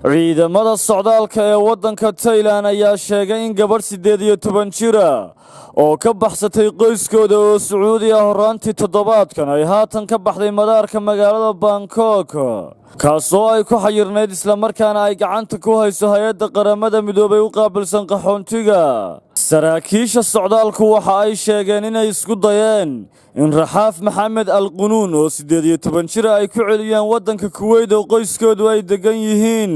Ciidamada socdaalka ee waddanka Taylan ayaa sheegay in gabadh 18 jira oo ka baxsatay qoyskooda oo Sacuudi ah horraantii toddobaadkan ay haatan ka baxday madaarka magaalada Bangkok, kaasoo ay ku xayirnayd, islamarkaana ay gacanta ku hayso hay-adda Qaramada Midoobay u qaabilsan qaxoontiga. Saraakiisha socdaalku waxa ay sheegeen inay isku dayeen in Raxaaf Maxamed Al Qunuun oo 18 jira ay ku celiyaan waddanka Kuweyt oo qoyskoodu ay deggan yihiin,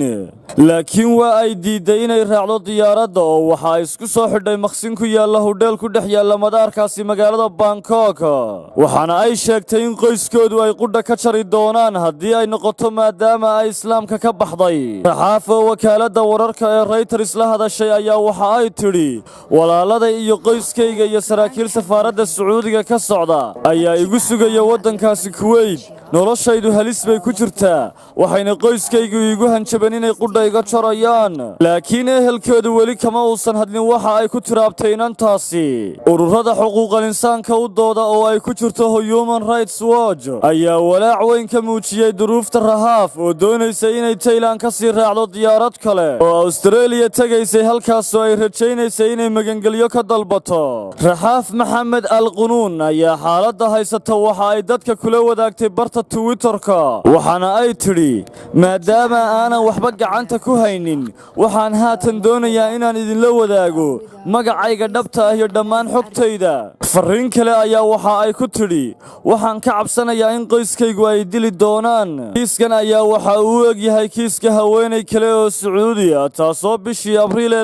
laakiin waa ay diidday inay raacdo diyaaradda oo waxa ay isku soo xidhay maqsin ku yaalla hudheel ku dhex yaalla madaarkaasi magaalada Bangkok, waxaana ay sheegtay in qoyskoodu ay qudha ka jari doonaan haddii ay noqoto, maadaama ay Islaamka ka baxday. Raxaaf oo wakaaladda wararka ee Reuters la hadashay ayaa waxa ay tidhi: "Walaaladay iyo qoyskayga iyo saraakiil safaaradda Sacuudiga ka socda ayaa igu sugaya waddankaasi Kuweyt. Noloshaydu halis bay ku jirtaa, waxayna qoyskaygu iigu hanjabeen inay qudha iga jarayaan." Laakiin ehelkeedu weli kama uusan hadlin waxa ay ku tiraabtay inantaasi. Ururada xuquuqal insaanka u dooda oo ay ku jirto Human Rights Watch ayaa walaac weyn ka muujiyey duruufta Rahaaf oo doonaysa inay Taylan ka sii raacdo diyaarad kale oo Austareeliya tegaysay, halkaasoo ay rajaynaysay inay magangelyo ka dalbato. Raxaaf Maxamed Al Qunuun ayaa xaaladda haysata waxa ay dadka kula wadaagtay barta Twitterka, waxaana ay tidhi: "Maadaama aanan waxba gacanta ku haynin, waxaan haatan doonayaa inaan idinla wadaago magacayga dhabta ah iyo dhammaan xogtayda." Farriin kale ayaa waxa ay ku tidhi: "Waxaan ka cabsanayaa in qoyskaygu ay dili doonaan." Kiiskan ayaa waxa uu u egyahay kiiska haweenay kale oo Sacuudi ah, taasoo bishii Abriil ee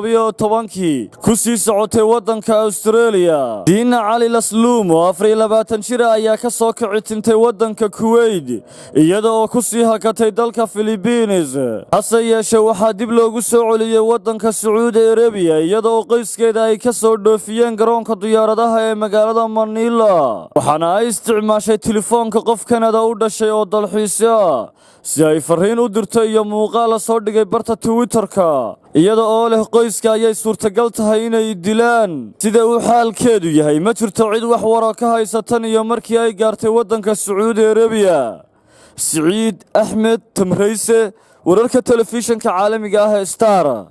2017-kii ku sii socotay waddanka Austareeliya. Diina Cali Lasluum oo 24 jira ayaa ka soo kicitintay waddanka Kuweyt, iyada oo ku sii hakatay dalka Filibiines. Hase yeeshee, waxaa dib loogu soo celiyey waddanka Sacuudi Arabiya, iyada oo qoyskeeda ay ka soo dhoofiyeen garoonka diyaaradaha ee magaalada Manila, waxaana ay isticmaashay telefoonka qof Kanada u dhashay oo dalxiisyo ah si ay farriin u dirto iyo muuqaal la soo dhigay barta Twitterka, iyada oo leh qoyska ayay suurtagal tahay inay dilaan. Sida uu xaalkeedu yahay, ma jirto cid wax wara ka haysatan iyo markii ay gaartay waddanka Sacuudi Arabiya. Siciid Axmed Tamrayse, wararka telefishanka caalamiga ah ee Star.